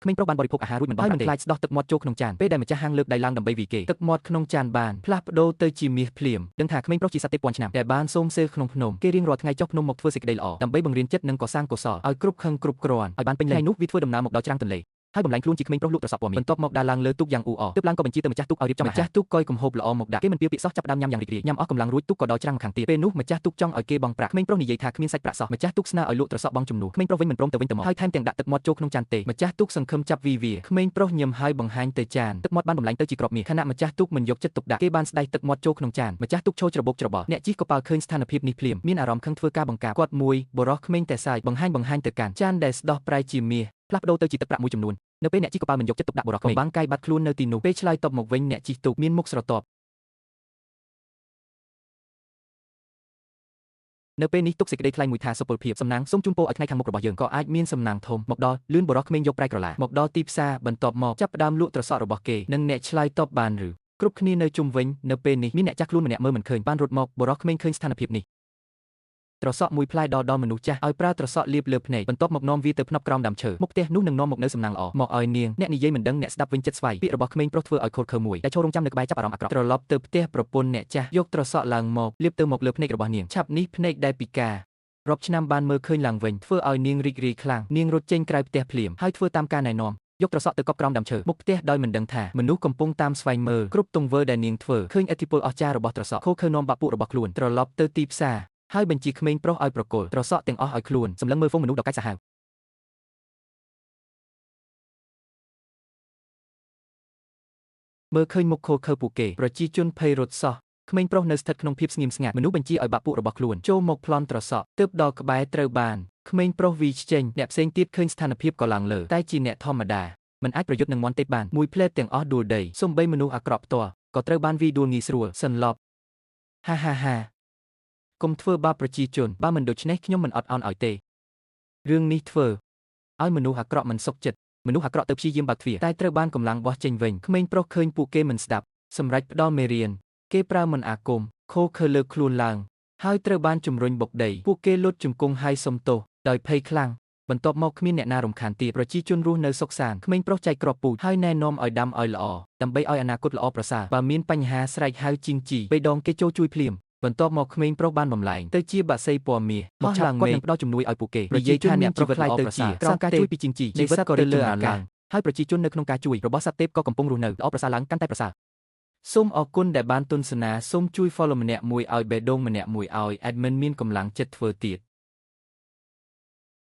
ក្មេងប្រុសបានបរិភោគអាហាររួចមិនបង់ប្រាក់ទេហើយមិនខ្លាចស្ដោះទឹកមាត់ចូលក្នុងចានពេលដែលម្ចាស់ហាងលើកដៃឡើងដើម្បីវីគេទឹកមាត់ក្នុងចានបានផ្លាស់ប្ដូរទៅជាមាសភ្លាមដឹងថាក្មេងប្រុសជាសត្វទេពពាន់ឆ្នាំដែលបានសូមសេលក្នុងភ្នំគេរៀងរាល់ថ្ងៃចុះភ្នំមកធ្វើសេចក្តីល្អដើម្បីបង្រៀនចិត្តនិងកសាងកុសលឲ្យគ្រប់ខឹងគ្រប់គ្រាន់ឲ្យបានពេញលេញថ្ងៃនោះវាធ្វើដំណើរមកដល់ច្រាំងទន្លេហើយបំលែងខ្លួនជាក្មេងប្រុសលក់ត្រសក់ពណ៌មាសបន្ទាប់មកដើរឡើងលើទូកយ៉ាងអ៊ូអរទើបឡើងក៏បញ្ជាទៅម្ចាស់ទូកឲ្យរៀបចំម្ចាស់ទូកកយកំហូបល្អមកដាក់គេមិនពៀពាក្យសោះចាប់ផ្ដើមញ៉ាំយ៉ាងរីករាយញ៉ាំអស់កម្លាំងរួចទូកក៏ដល់ច្រាំងម្ខាងទៀតពេលនោះម្ចាស់ទូកចង់ឲ្យគេបង់ប្រាក់ក្មេងប្រុសនិយាយថាគ្មានសាច់ប្រាក់សោះម្ចាស់ទូកស្នើឲ្យលក់ត្រសក់បង់ជំនួសក្មេងប្រុសវិញមិនព្រមទៅវិញទៅមកហើយថែមទាំងដាក់ទឹកមាត់ចូលក្នុងចានទេម្ចាស់ទូកសង្ឃឹមចាប់វីវាក្មេងប្រុសញឹមហើយបង្ហាញទៅចានទឹកមាត់បានបំលែងទៅជាគ្រាប់មាសខណៈម្ចាស់ទូកមិនយកចិត្តទុកដាក់គេបានស្ដែកទឹកមាត់ចូលក្នុងចានម្ចាស់ទូកឈរច្របូកច្របល់អ្នកជិះកប៉ាល់ឃើញស្ថានភាពនេះភ្លាមមានអារម្មណ៍ខឹងធ្វើការបង្កាបគាត់មួយបុរសក្មេងតែសាយបង្ហាញទៅកាន់ចានដែលស្ដោះប្រែជាមាសផ្លាស់ប្ដូរទៅជាទឹកប្រាក់មួយចំនួននៅពេលអ្នកជិះកប៉ាល់មិនយកចិត្តទុកដាក់បុរសក្មេងបាំងកាយបាត់ខ្លួននៅទីនោះពេលឆ្លើយតបមកវិញអ្នកជិះទូកមានមុខស្រទាប់នៅពេលនេះទុកសេចក្តីថ្លែងមួយថាសុពលភាពសំណាងសូមជូនពរឲ្យថ្ងៃខាងមុខរបស់យើងក៏អាចមានសំណាងធំមកដល់លឿនបុរសក្មេងយកប្រែក្រឡាមកដល់ទីផ្សារបន្ទាប់មកចាប់ផ្ដើមលក់ត្រសក់របស់គេនិងអ្នកឆ្លើយតបបានឬគ្រប់គ្នានៅជុំវិញនៅពេលនេះមានអ្នកចាស់ខ្លួនម្នាក់មើលមិនឃើញបានរត់មកបុរសក្មេងឃើញស្ថានភាពនេះត្រសក់មួយផ្លែដល់មនុស្សចាស់ឲ្យប្រើត្រសក់លាបលើភ្នែកបន្ទាប់មកនាំវាទៅភ្នប់ក្រោមដើមឈើមុខផ្ទះនោះនឹងនាំមកនៅសំណាងល្អមកឲ្យនាងអ្នកនិយាយមិនដឹងអ្នកស្ដាប់វិញចិត្តស្វ័យពាក្យរបស់ក្មេងប្រុសធ្វើឲ្យខូចខើមួយដែលចូលរងចាំនៅក្បែរចាប់អារម្មណ៍អាក្រក់ត្រឡប់ទៅផ្ទះប្រពន្ធអ្នកចាស់យកត្រសក់ឡើងមកលាបទៅមកលើភ្នែករបស់នាងឆាប់នេះភ្នែកដែលពិការរាប់ឆ្នាំបានមើលឃើញឡើងវិញធ្វើឲ្យនាងរីករាយខ្លាំងនាងរត់ចេញក្រៅផ្ទះភ្លាមហើយធ្វើតាមការណែនាំយកត្រសក់ទៅកប់ក្រោមដើមឈើមុខផ្ទះដោយមិនដឹងថាមនុស្សកំពុងតាមស្វែងមើលគ្រប់ទង្វើដែលនាងធ្វើឃើញឥទ្ធិពលអស្ចារ្យរបស់ត្រសក់ខូខើនាំបាក់ពួករបស់ខ្លួនត្រឡប់ទៅទីផ្សារហើយបញ្ជាក្មេងប្រុសឲ្យប្រគល់ត្រសក់ទាំងអស់ឲ្យខ្លួនសម្លឹងមើលហ្វូងមនុស្សដ៏កាចសាហាវមើលឃើញមុខខូខើពួកគេប្រជាជនភ័យរត់សោះក្មេងប្រុសនៅស្ថិតក្នុងភាពស្ងៀមស្ងាត់មនុស្សបញ្ជាឲ្យបាក់ពួករបស់ខ្លួនចូលមកប្លន់ត្រសក់ទើបដល់ក្បែរត្រូវបានក្មេងប្រុសវីចេញអ្នកផ្សេងទៀតឃើញស្ថានភាពក៏ឡើងលើតែជាអ្នកធម្មតាមិនអាចប្រយុទ្ធនឹងមន់ទេពបានមួយផ្លែទាំងអស់ដួលដីសូម្បីមនុស្សអាក្រក់ផ្ទាល់ក៏ត្រូវបានវីដួលងាយស្រួលសន្លប់ហាហាហាកុំធ្វើបាបប្រជាជនបើមិនដូច្នេះខ្ញុំមិនអត់ឱនឲ្យទេរឿងនេះធ្វើឲ្យមនុស្សអាក្រក់មិនសុខចិត្តមនុស្សអាក្រក់ទៅព្យាយាមបើកទ្វារតែត្រូវបានកម្លាំងបោះចេញវិញក្មេងប្រុសឃើញពួកគេមិនស្ដាប់សម្រេចផ្ដល់មេរៀនគេប្រើមន្តអាគមខូខើលើកខ្លួនឡើងហើយត្រូវបានជំរុញបុកដីពួកគេលុតជង្គង់ហើយសុំទោសដោយភ័យខ្លាំងបន្ទាប់មកគ្មានអ្នកណារំខានទៀតប្រជាជនរស់នៅសុខសាន្តក្មេងប្រុសចែកគ្រាប់ពូជហើយណែនាំឲ្យដាំឲ្យល្អដើម្បីឲ្យអនាគតល្អប្រសើរបើមានបញ្ហាស្រែកហៅជាងជីបីដងគេចូលជួយភ្លាមបន្ទាប់មកក្មេងប្រុសបានបំលែងទៅជាបាក់សីពណ៌មាសមកឆាប់គាត់នឹងផ្ដល់ជំនួយឲ្យពួកគេនិយាយថាអ្នកជីវិតល្អប្រសើរក្រោមការជួយពីជាងជីជីវិតក៏រីកចម្រើនឡើងហើយប្រជាជននៅក្នុងការជួយរបស់សត្វទេពក៏កំពុងរស់នៅល្អប្រសើរឡើងកាន់តែប្រសើរសូមអរគុណដែលបានទស្សនាសូមជួយ follow ម្នាក់មួយឲ្យបេះដូងម្នាក់មួយឲ្យ admin មានកម្លាំងចិត្តធ្វើទៀត។